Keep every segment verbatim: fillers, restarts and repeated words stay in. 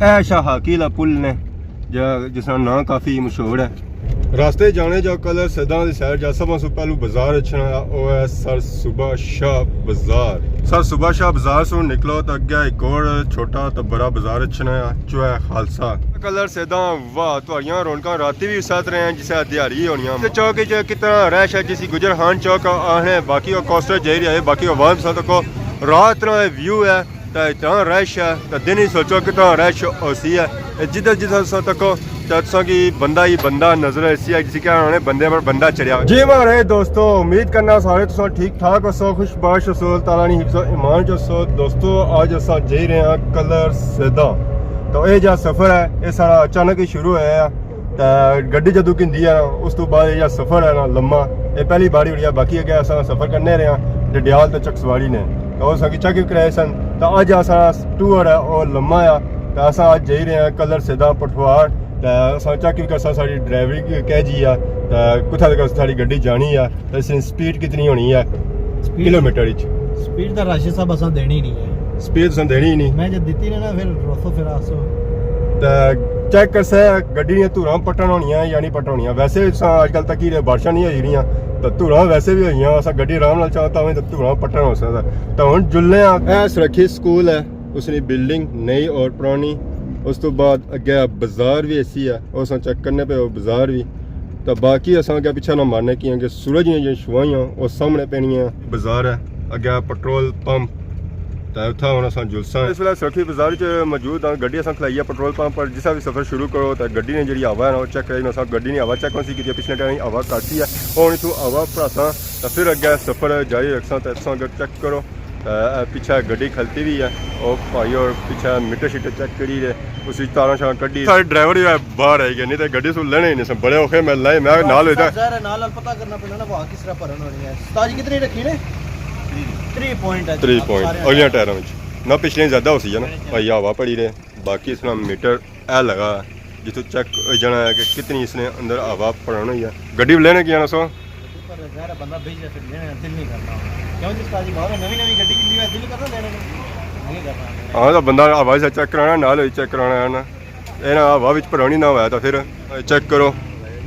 اے شاہ ہاکی لا پل نے، جا-، جس نا ناں کافی مشہور ہے۔ راستے جانے جو کلر سیداں دی سیر جا، سبھاں سوں پہلو بازار اچھنا ہے، او ہے سر صبح شاہ بازار۔ سر صبح شاہ بازار سوں نکلو تو اگے ایک اور چھوٹا تو بڑا بازار اچھنا ہے، جو ہے خالصہ۔ کلر سیداں، واہ، تہاڑیاں رونقاں راتی بھی ساتھ رہے ہیں، جسے دیہاڑی ہونی ہے۔ تے چوک وچ کتنا رش ہے، جسی گجر خان چوک آہنے، باقی او کوسٹر جائی رہی ہے، باقی عوام ساتھ کو رات نا ویو ہے۔ تے اتنا رش ہے، تے دن ہی سوچو کتنا رش ہوسی ہے۔ اے جدھر جدھر تساں تکو، تے تساں کی بندہ ہی بندہ نظر ایسی ہے، جسی کہہ آنے بندے پر بندہ چڑھیا۔ جی مہاڑے دوستو، امید کرنا سارے تساں ٹھیک ٹھاک ہوسو، خوش باش ہوسو، اللہ تعالیٰ نی حفظ و ایمان چ ہوسو۔ دوستو، اج اساں جائی رہے ہیں کلر سیداں۔ تو اے جا سفر ہے، اے سارا اچانک ہی شروع ہویا ہے۔ تے گڈی جدوں گھندی ہے نا، اس تو بعد یہ سفر ہے نا لمحہ، یہ پہلی باری ہوئی ہے، باقی اگے اساں سفر کرنے رہے ہیں ڈڈیال تے چکسواری نے، تے او اساں کی چیک وی کرائے سن۔ تے اج اساں ٹور ہے او لمحہ آ، تے اساں اج جائی رہے ہیں کلر سیداں پٹھوار، تے اساں چیک وی کرساں ساڑی ڈرائیوری کہہ جی ہے، تے کتھا تک ساڑی گڈی جانی ہے۔ تے اس نی سپیڈ کتنی ہونی ہے؟ سپیڈ؟ کلومیٹر وچ؟ سپیڈ تاں راشد صاحب اساں دینی نہیں ہے۔ سپیڈ تساں دینی ہی نہیں۔ میں جے دتی نے نا، پھر روسو پھر آسو۔ تے چیک کرسے گڈی دیاں دھوراں پٹن ہونیاں یا نہیں پٹن ہونیاں۔ ویسے تساں اج کل تکی رہے بارشاں نہیں ہوئی رہیاں، تے دھوراں ویسے بھی ہوئیاں، اساں گڈی آرام نال چاہو تاں وی تے دھوراں پٹن ہو سکدا۔ تے ہن جلنے آں، اے سرکھی سکول ہے، اس نی بلڈنگ نئی اور پرانی، اس تو بعد اگے بازار بھی ایسی ہے، او اساں چیک کرنے پے او بازار بھی۔ تے باقی اساں اگے پیچھے نہ مارنے کیاں کہ سورج نیاں جیہڑیاں شعاعیاں او سامنے پینیاں۔ بازار ہے، اگے پٹرول پمپ، تے اتھا ہن اساں جلساں۔ اس ویلے سرکھی بازار وچ موجود ہاں، گڈی اساں کھلائی ہے پٹرول پمپ پر۔ جسا بھی سفر شروع کرو تے گڈی نے جیہڑی ہوا ہے نا، او چیک کرائی نا۔ اساں گڈی نی ہوا چیک ہوسی کیتی، پچھلے ٹائم ہوا کاٹی ہے، او ہن اتھوں ہوا بھراساں تے پھر اگے سفر جاری رکھساں۔ تے تساں اگر چیک کرو، تے اے پچھے گڈی کھلتی وی ہے، او بھائی اور پچھے میٹر شیٹر چیک کری رہے، اس وچ تاراں شاراں کڈی۔ سارے ڈرائیور ہی باہر آئی گئے، نہیں تے گڈی سوں لینے ہی نہیں سن، بڑے اوکھے میں لائے، میں نال ہوئی تھا۔ ظاہر ہے، نال نال پتہ کرنا پینا نا، ہوا کس طرح بھرن ہونی ہے۔ استاد جی، کتنی رکھی نے؟ تری پوائنٹ ہے جناب، تری پوائنٹ، سارے اگلیاں ٹائراں وچ۔ نہ، پچھلیاں زیادہ ہوسی ہے نا، بھائی ہوا پڑی رہے، باقی اس نا میٹر اے لگا جتھوں چیک ہوئی جانا ہے کہ کتنی اس نے اندر ہوا پڑن ہوئی ہے۔ گڈی لینے کی آنا سو؟ پر ظاہر ہے بندہ بھیج جائے، پھر لینے کا دل نہیں کرتا۔ کیوں جس طرح کی بات ہے، نوی نوی گڈی کی لیے دل کرنا لینے کا؟ نہیں کرنا۔ ہاں، تو بندہ ہوا سے چیک کرانا، نال ہوئی چیک کرانا ہے نا۔ اے نا ہوا وچ پرانی نہ ہوا تو پھر چیک کرو۔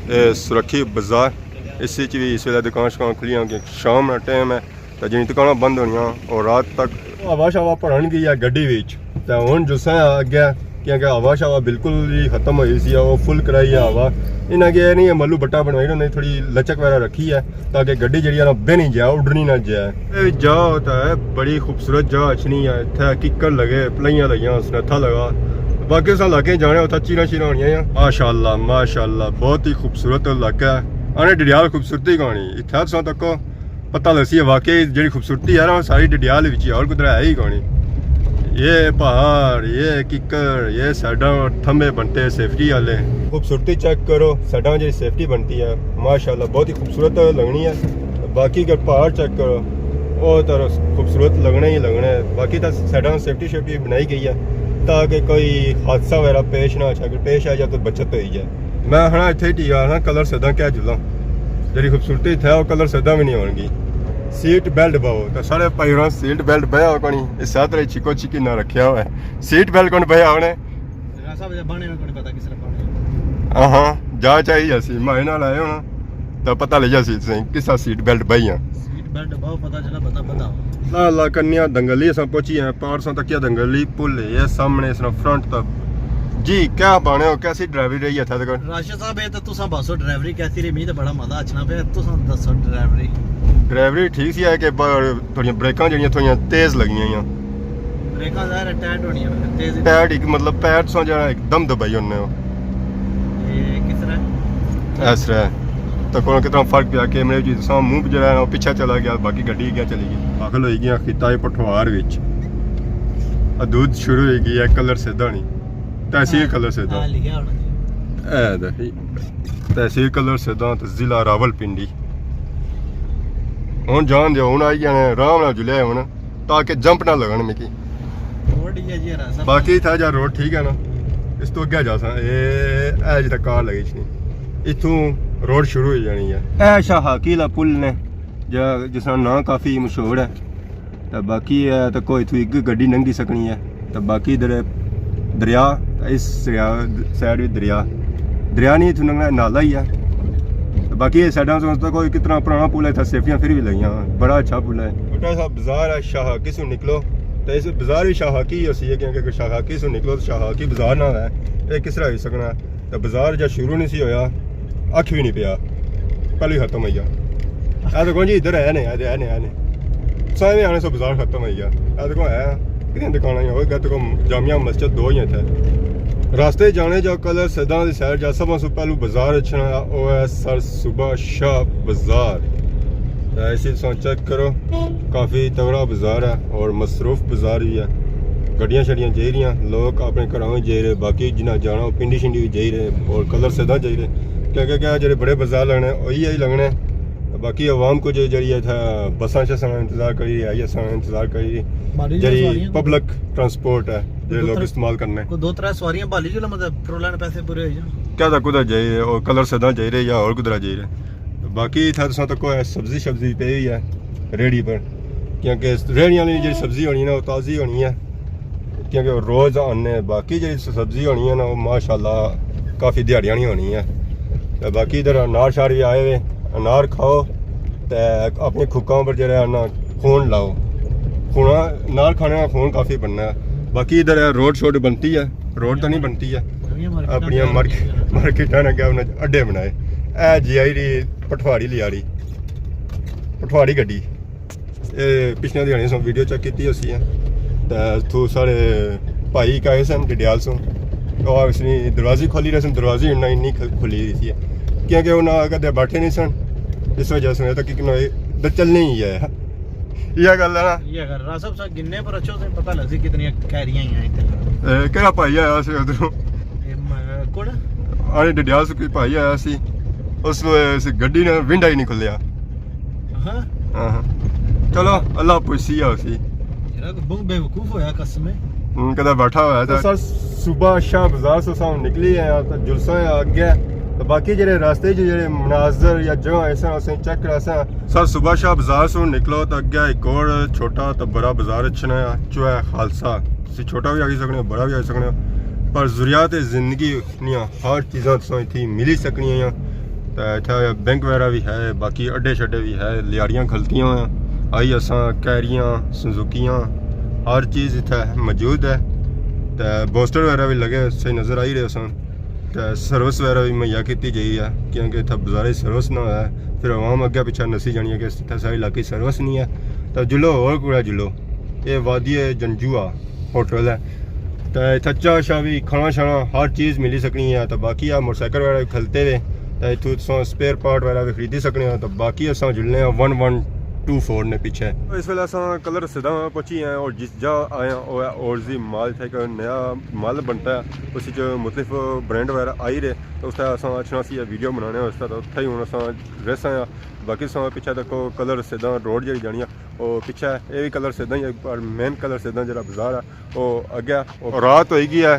اے سرکھی بازار، اس وچ بھی اس ویلے دکان شکان کھلیاں ہوئیاں، شام نا ٹائم ہے۔ تے جنی دکاناں بند ہونیاں اور رات تک۔ ہوا شوا بھرن گئی ہے گڈی وچ، تے ہن جساں اگے، کیونکہ ہوا شوا بالکل ہی ختم ہوئی سی، او فل کرائی ہے ہوا۔ انہاں کے نہیں ملو بٹا بنوائی، انہاں نے تھوڑی لچک وغیرہ رکھی ہے تاکہ گڈی جیہڑی ہے نا بہنی جائے، اڈنی نہ جائے۔ اے جا ہوتا ہے، بڑی خوبصورت جا اچھنی ہے، اتھے ککڑ لگے، پلائیاں لگیاں، اس نے اتھا لگا۔ باقی اس علاقے جانے اتھا چیراں شیراں ہونیاں ہیں۔ ماشاءاللہ، ماشاءاللہ، بہت ہی خوبصورت علاقہ ہے۔ آنے ڈڈیال خوبصورتی کہانی، اتھے تساں تکو پتہ لگسی ہے واقعی جیہڑی خوبصورتی ہے نا، ساری ڈڈیال وچ ہی، اور کدھر ہے ہی کونی۔ یہ پہاڑ، یہ ککر، یہ سائیڈاں تھمبے بنتے سیفٹی والے۔ خوبصورتی چیک کرو، سائیڈاں جیہڑی سیفٹی بنتی ہے، ماشاءاللہ بہت ہی خوبصورت لگنی ہے۔ باقی اگر پہاڑ چیک کرو، وہ تو خوبصورت لگنا ہی لگنا ہے۔ باقی تو سائیڈاں سیفٹی شیفٹی بنائی گئی ہے تاکہ کوئی حادثہ وغیرہ پیش نہ آ سکے، پیش آ جائے تو بچت ہوئی جائے۔ میں آخنا اتھے ہی ٹھیک آخنا، کلر سیداں کیا جلاں، جیہڑی خوبصورتی اتھے ہے، وہ کلر سیداں بھی نہیں ہونگی۔ سیٹ بیلٹ پاؤ، تے سارے بھائی ہوراں سیٹ بیلٹ پایا ہوا کونی، اس طرح چھکو چھکی نہ رکھیا ہوا ہے۔ سیٹ بیلٹ کون پایا ہونے؟ راہ صاحب جا بانے نا، کون پتہ کس طرح بانے۔ ہاں ہاں، جا چاہیے سی، ماہے نال آئے ہونا، تو پتہ لگ جاسی تسیں کس طرح سیٹ بیلٹ پائی ہے۔ سیٹ بیلٹ پاؤ، پتہ چلا بندہ بندہ۔ اللہ اللہ کنیا دنگلی اساں پہنچی ہیں، پار ساں تکیا دنگلی پل ہے، یہ سامنے اس نا فرنٹ تک۔ جی، کیا بانے ہو، کیسی ڈرائیوری رہی ہے اتھے تک؟ راشد صاحب، یہ تو تساں باسو ڈرائیوری کیسی رہی؟ می تو بڑا مزہ اچھنا پیا، تساں دسو ڈرائیوری۔ ڈرائیوری ٹھیک سی ہے کہ پر تھوڑیاں بریکاں جیہڑیاں تھوڑیاں تیز لگیاں ہیں۔ بریکاں ظاہر ہے ٹائٹ ہونیاں، تیز ہی۔ ٹائٹ ایک مطلب پیر تساں جیہڑا ایک دم دبائی ہونے ہو۔ یہ کس طرح؟ اس طرح۔ تکو کتنا فرق پیا، کیمرے وچ تساں منہ جیہڑا ہے نا، وہ پیچھے چلا گیا، باقی گڈی اگے چلی گئی۔ داخل ہوئی گیا خطہ پٹھوار وچ۔ حدود شروع ہوئی گئی ہے کلر سیداں نی۔ تحصیل کلر سیداں۔ ہاں، لکھیا ہونا چاہیے۔ اے دیکھی۔ تحصیل کلر سیداں تے ضلع راولپنڈی۔ ہن جان دیو، ہن آئی گئے نے، آرام نال جلے ہن، تاکہ جمپ نہ لگن مکی۔ روڈ ہی ہے جی، راہ صاحب۔ باقی اتھا جا روڈ ٹھیک ہے نا، اس تو اگے جاساں، اے، اے جتھے کار لگی چنی، اتھوں روڈ شروع ہوئی جانی ہے۔ اے شاہ ہاکی لا پل نے، جا، جس نا ناں کافی مشہور ہے۔ تے باقی ہے تے کوئی اتھوں ایک گڈی لنگھی سکنی ہے۔ تے باقی ادھر دریا، اس سائیڈ وی دریا، دریا نہیں، اتھوں لنگھنا نالا ہی ہے۔ باقی یہ سائیڈاں سے تک کوئی کتنا پرانا پل ہے، اتھا سیفٹیاں پھر بھی لگیاں، بڑا اچھا پل ہے۔ چھوٹا سا بازار ہے، شاہ ہاکی سوں نکلو تو اس بازار بھی شاہ ہاکی ہی ہوسی ہے، کیونکہ شاہ ہاکی سوں نکلو تو شاہ ہاکی بازار نہ ہے، یہ کس طرح ہوئی سکنا ہے؟ تو بازار جا شروع نہیں سی ہویا، اکھ بھی نہیں پیا، پہلے ہی ختم ہوئی گیا۔ اے دیکھو جی، ادھر ہے نہیں، اے تے ہے نہیں، ہے نہیں۔ سارے آنے سو بازار ختم ہوئی گیا۔ اے دیکھو ہے، کتنی دکاناں ہی ہوئی گیا، دیکھو جامع مسجد دو ہی ہیں اتھے۔ راستے جانے جا کلر سیداں دی سائیڈ جا سب سے پہلو بازار اچھنا، او ہے سر صبح شاہ بازار۔ تے اسی تساں چیک کرو، کافی تگڑا بازار ہے اور مصروف بازار بھی ہے۔ گڈیاں شڈیاں جائی رہیاں، لوگ اپنے گھراں وچ جائی رہے، باقی جنہاں جانا وہ پنڈی شنڈی بھی جائی رہے اور کلر سیداں جائی رہے، کیونکہ کیا جڑے بڑے بازار لگنے وہی ہی لگنے۔ باقی عوام کو جو جڑی ہے اتھا بساں شساں نا انتظار کری رہی ہے، آئی ایساں نا انتظار کری رہی، بالی جڑی سواریاں پبلک ٹرانسپورٹ ہے جڑے کوئی دو لوگ تر-، استعمال کرنے۔ کوئی دو ترے سواریاں بالی جو مطلب پٹرول نے پیسے پورے ہوئی جان۔ کیا تھا کدھر جائی رہے، اور کلر سیداں جائی رہے یا اور کدھر جائی رہے؟ باقی اتھا تساں تکو ہے سبزی شبزی پئی ہوئی ہے ریڑھی پر، کیونکہ ریڑھی والی جڑی سبزی ہونی ہے نا، وہ تازی ہونی ہے، کیونکہ وہ روز آنے۔ باقی جڑی سبزی ہونی ہے نا، وہ ماشاءاللہ کافی دیہاڑیاں نی ہونی ہے۔ تے باقی ادھر انار شار بھی آئے ہوئے، انار کھاؤ تے اپنی کھکاں پر جڑا ہے نا خون لاؤ، خونا، انار کھانے نا خون کافی بننا ہے۔ باقی ادھر ہے روڈ شوڈ بنتی ہے، روڈ تو نہیں بنتی ہے، اپنی مارکیٹاں اگے انہاں اڈے بنائے۔ اے جی آئی ری پٹھواڑی لیاری، پٹھواڑی گڈی۔ اے پچھلے دیہاڑے سوں ویڈیو چیک کیتی ہوسی ہے۔ تے اتھوں ساڑے بھائی ایک آئے سن ڈڈیال سوں۔ او اس نے دروازی کھولی رہے سن، دروازی انہاں انی کھ-، کھلی رہی سی ہے۔ کیونکہ انہاں کدے بیٹھے نہیں سن، اس وجہ سے تک کہ ادھر چلنے ہی ہے۔ یہ گل ہے نا؟ یہ گل، راہ صاحب سا گنے پر اچھو تے پتہ لگسی کتنی کھیریاں ہی ہیں اتنے۔ اے، کہڑا بھائی آیا سی ادھروں؟ اے م-، کون؟ آنے ڈڈیال سے کوئی بھائی آیا سی، اس ویلے اس گڈی نے ونڈا ہی نہیں کھلیا۔ ہاں۔ ہاں۔ چلو، اللہ پوچھسی آ اسی۔ یار، بہت بے وقوف ہویا قسم ہے۔ ہوں، کدے بیٹھا ہوا ہے تو۔ سر صبح شاہ بازار سے ساؤں نکلی آیا تو جلسہ ہے اگے۔ تو باقی جڑے راستے جو جڑے مناظر یا جگہ ایسا اسے چیک کراسا۔ سر صبح شاہ بازار سے نکلو تو اگے ایک اور چھوٹا تو بڑا بازار اچھنا ہے، جو ہے خالصہ۔ تسی چھوٹا بھی آکھی سکنے ہو، بڑا بھی آکھی سکنے ہو، پر ضروریات زندگی نیاں ہر چیزاں تساں اتھی ملی سکنیاں ہیں۔ تے اتھا بینک وغیرہ بھی ہے، باقی اڈے شڈے بھی ہے، لیاڑیاں کھلتیاں ہویاں، آئی اساں کیریاں، سنزوکیاں، ہر چیز اتھا موجود ہے۔ تے بوسٹر وغیرہ بھی لگے صحیح نظر آئی رہے سن۔ تے سروس وغیرہ بھی مہیا کیتی جائی ہے، کیونکہ اتھا بازاری سروس نہ ہویا ہے، پھر عوام اگے پچھے نسی جانی ہے کہ اتھا سارے علاقے سروس نہیں ہے۔ تے جلو ہور کوڑا جلو، اے وادی جنجوعہ ہوٹل ہے۔ تے اتھا چاہ شاہ بھی، کھانا شانا، ہر چیز ملی سکنی ہے۔ تے باقی آ موٹر سائیکل وغیرہ بھی کھلتے ہوئے، تے اتھوں تساں اسپیئر پارٹ وغیرہ بھی خریدی سکنے ہو۔ تے باقی اساں جلنے ہاں ون ون ٹو فور نے پیچھے۔ اس ویلے اساں کلر سدھا پہنچی ہیں اور جس جا آئے ہیں وہ ہے اورزی مال، اتھا ایک نیا مال بنتا ہے، اس وچ مختلف برانڈ وغیرہ آئی رہے۔ تے اس طرح اساں اچھنا سی ویڈیو بنانے، اس طرح اتھا ہی ہن اساں ریس آیا۔ باقی اساں پچھے تکو کلر سدھا روڈ جڑی جانی ہے، او پچھے اے وی کلر سیداں ہی ہے، پر مین کلر سیداں جڑا بازار ہے، او اگے ہے۔ او رات ہوئی گئی ہے،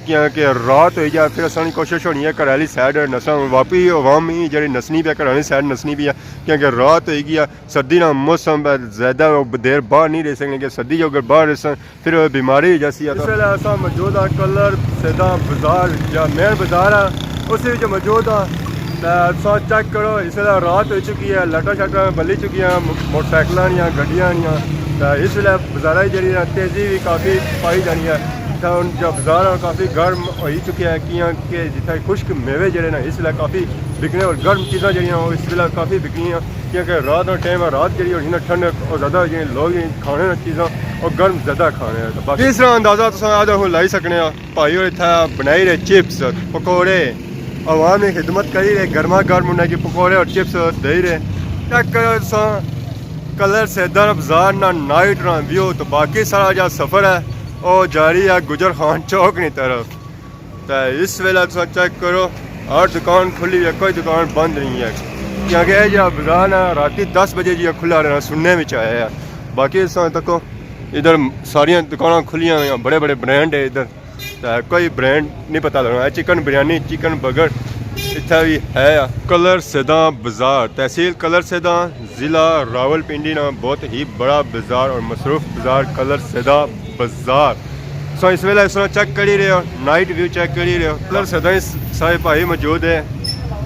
کیونکہ رات ہوئی گیا، پھر اساں نی کوشش ہونی ہے گھر آلی سائیڈ نساں، واپی عوام ہی جڑی نسنی پئی ہے، گھر آلی سائیڈ نسنی پئی ہے، کیونکہ رات ہوئی گئی ہے، سردی نا موسم ہے، زیادہ دیر باہر نہیں رہ سکنے، کہ سردی جو اگر باہر رہساں، پھر بیماری ہو جاسی ہے۔ اس ویلے اساں موجود ہاں کلر سیداں بازار، جا مین بازار ہے، اس وچ موجود ہاں۔ تے تساں چیک کرو، اس ویلے رات ہو چکی ہے، لائٹاں شائٹاں بلی چکی ہیں، مو-، موٹر سائیکلاں نیاں، گڈیاں نیاں۔ تے اس ویلے بازاراں وچ جڑی ہے تیزی بھی کافی پائی جانی ہے۔ تے ہن جو بازار ہے کافی گرم ہوئی چکیا ہے، کیاں کہ جتھے خشک میوے جڑے نے اس ویلے کافی بکنے اور گرم چیزاں جڑیاں وہ اس ویلے کافی بکنیاں۔ کیونکہ رات نا ٹائم ہے، رات جڑی ہونی نا ٹھنڈ او زیادہ ہوئی جانی، لوگ جڑی کھانے نا چیزاں او گرم زیادہ کھانے آں۔ تے باقی اس طرح اندازہ تساں آج ہن لائی سکنے آں، بھائی ہور اتھا بنائی رہے چپس، پکوڑے، عوام نی خدمت کری رہے، گرما گرم انہاں کی پکوڑے اور چپس دئی رہے۔ چیک کرو تساں کلر سیداں بازار نا نائٹ نا ویو۔ تے باقی سارا جا سفر ہے او جاری ہے گجر خان چوک نی طرف۔ تے اس ویلے تساں چیک کرو، ہر دکان کھلی ہے، کوئی دکان بند نہیں ہے، کیونکہ اے جیہا بازار نا راتی دس بجے جیہا کھلا رہنا سننے وچ آیا ہے۔ باقی تساں تکو ادھر ساریاں دکاناں کھلیاں ہویاں، بڑے بڑے برانڈ ہے ادھر، تے کوئی برانڈ نہیں پتہ لگنا۔ اے چکن بریانی، چکن برگر اتھا بھی ہے۔ کلر سیداں بازار، تحصیل کلر سیداں، ضلع راولپنڈی نا بہت ہی بڑا بازار اور مصروف بازار کلر سیداں بازار۔ سو اس ویلے اس طرح چیک کری رہے ہو، نائٹ ویو چیک کری رہے ہو۔ کلر سدا ہی سارے بھائی موجود ہے۔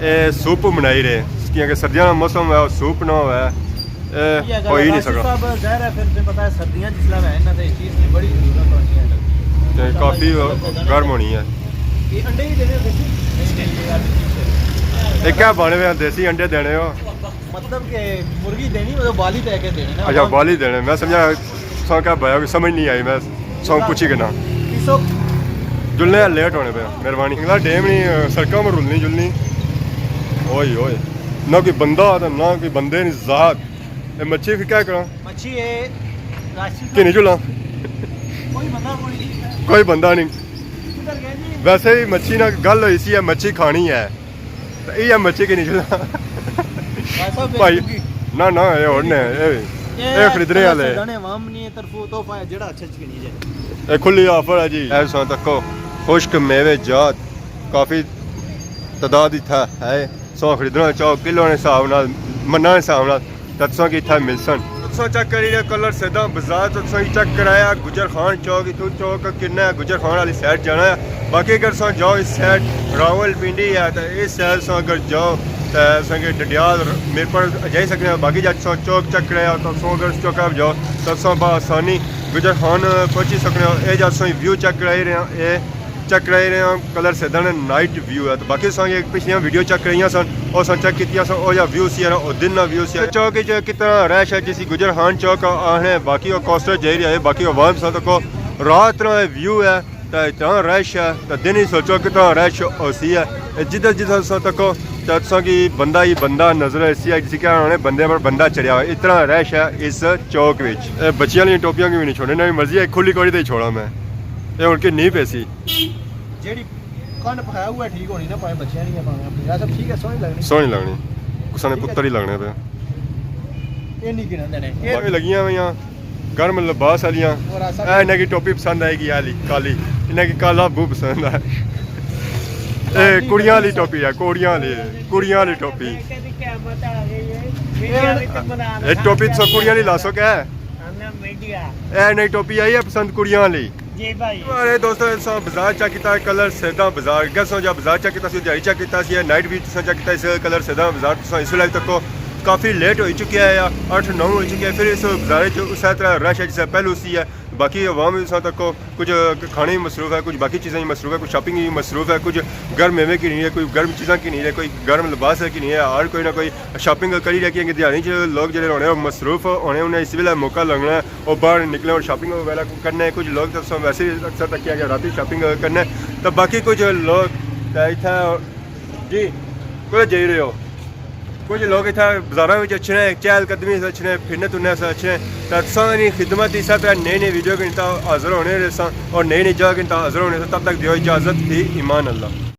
اے سوپ بنائی رہے، کیونکہ سردیاں دا موسم ہے، سوپ نہ ہوئے۔ اے یہ اگر ہوئی نہیں راشد سکا۔ صاحب ظاہر ہے، پھر تمہیں پتہ ہے سردیاں جس طرح ہے نا، تو یہ چیز کی بڑی ضرورت ہونی ہے۔ تے کافی گرم ہونی ہے۔ یہ انڈے ہی دینے ہوتے سی؟ نہیں، نہیں، یہ آرٹیفیشل۔ یہ کیا بنے ہوئے ہیں؟ دیسی انڈے دینے ہو؟ مطلب کہ مرغی دینی، مطلب بالی دے کے دینے نا۔ اچھا، بالی دینے۔ میں سمجھا سو کیا بھایا، کوئی سمجھ نہیں آئی، میں سو پوچھی گنا۔ پیسو۔ جلنے آ، لیٹ ہونے پہ، مہربانی۔ انگلا ڈیم نہیں، سڑکاں پر رلنی جلنی۔ اوئے اوئے، نہ کوئی بندہ آتا، نہ کوئی بندے نی ذات۔ اے مچھی پھر کیا کراں؟ مچھی اے راشد کہ نہیں جلاں؟ کوئی بندہ کوئی نہیں۔ کوئی بندہ نہیں۔ کدھر گئے جی؟ ویسے بھی مچھی نہ گل ہوئی سی، اے مچھی کھانی ہے۔ تے ایہہ مچھی کہ نہیں جلاں؟ بھائی صاحب، بھائی، بالکل۔ نہ، نہ، اے ہور نے، اے، اے اے خریدنے کلر والے۔ سیدھا نے عوام نی طرفوں تحفہ ہے، جیڑا اچھا چکن ہی جائے۔ اے کھلی آفر ہے جی۔ اے سو تکو، خشک میوے جات، کافی تعداد اتھا ہے۔ سو خریدنا چاہو کلو نے حساب نال، منا نے حساب نال، تے تساں کی اتھا ملسن۔ تساں چیک کری رہے کلر سیدھا بازار، تساں کی چیک کرایا گجر خان چوک، اتھوں چوک کنا ہے، گجر خان والی سائیڈ جانا ہے۔ باقی اگر تساں جاؤ اس سائیڈ راول پنڈی ہے، تے اس سائیڈ تساں اگر جاؤ، تے تساں کے ڈڈیال، میرپور جائی سکنے ہو۔ باقی جا تساں چوک چیک کرایا، تے تساں اگر اس چوک آپ جاؤ، تے تساں بآسانی گجر خان پہنچی سکنے ہو۔ اے جا تساں ویو چیک کرائی رہے ہیں، اے چیک کرائی رہے ہیں کلر سیدھا نے نائٹ ویو ہے۔ تو باقی تساں کی پچھلیاں ویڈیو چیک کرائیاں سن، او تساں چیک کیتیاں سن، او جا ویو سی یار، او دن نا ویو سی یار۔ چوک وچ کتنا رش ہے، جسی گجر خان چوک آخنے، باقی او کوسٹر جائی رہا ہے، باقی عوام سن تکو رات نا ویو ہے۔ تے اتنا رش ہے، تے دن ہی سوچو کتنا رش ہوسی ہے۔ اے جدھر جدھر تساں تکو، تے تساں کی بندہ ہی بندہ نظر آسی ہے، جسی کہہ رہے بندے پر بندہ چڑھیا ہوا، اتنا رش ہے اس چوک وچ۔ اے بچیاں والی ٹوپیاں کی بھی نہیں چھوڑنے، انہاں نی مرضی ہے، کھلی کوڑی تے ہی چھوڑا میں۔ اے ہن کہ نہیں پیسی۔ جیڑی کن پایا ہوا ٹھیک ہونی نا، پائے بچیاں نہیں پاویں اپنی۔ اے سب ٹھیک ہے، سوہنی لگنی۔ سوہنی لگنی۔ کسا نے پتر ہی لگنے پہ۔ اے نہیں گنن دینے۔ اے لگیاں ہوئیاں۔ گرم لباس آلیاں۔ اور ایسا اے انہاں کی ٹوپی پسند آئے گی، آلی کالی۔ انہاں کی کالا بہت پسند ہے۔ اے کالی کڑیاں آلی کالی ٹوپی ہے، کڑیاں آلی، کڑیاں آلی ٹوپی۔ میڈیا بھی تو بنا اے ٹوپی تو کڑیاں آلی لا سو کیا ہے؟ ہم نے میڈیا۔ اے انہاں کی ٹوپی آئی ہے پسند کڑیاں آلی۔ جی بھائی۔ ارے دوستو، اساں بازار چیک کیتا، کلر سیدھا بازار۔ گسو جا بازار چیک کیتا سی، دیہاڑی چیک کیتا سی، نائٹ ویو تساں چیک کیتا سی، کلر سیدھا بازار۔ تساں اس ویلے تکو کافی لیٹ ہوئی چکیا ہے، اٹھ نو ہوئی چکیا ہے۔ پھر اس بازار وچ اسے طرح رش ہے جسے پہلو سی ہے۔ باقی عوام وی تساں تکو کچھ کھانے وچ مصروف ہے، کچھ باقی چیزاں وچ مصروف ہے، کچھ شاپنگ وچ مصروف ہے، کچھ گرم میوے گھنی رہے، کوئی گرم چیزاں گھنی رہے، کوئی گرم لباس گھنی رہے، ہر کوئی نہ کوئی شاپنگ کری رہے، کیونکہ دیہاڑی چ لوگ جڑے ہونے او مصروف ہونے، انہیں اس ویلے موقع لگنا ہے، او باہر نکلے اور شاپنگ وغیرہ کرنے۔ کچھ لوگ تو تساں ویسے وی اکثر تکیا کہ راتی شاپنگ کرنے، تو باقی کچھ لوگ تے اتھے جی کدھر جائی رہے ہو؟ کچھ لوگ اتھا بازاراں وچ اچھنے، چہل قدمی سے اچھنے، پھرنے ترنے سے اچھنے۔ تے تساں نی خدمت اسے طرح نئی نئی ویڈیو کے نال حاضر ہونے رہساں اور نئی نئی جگہ کے نال حاضر ہونے سے۔ تب تک دیو اجازت، فی امان اللہ۔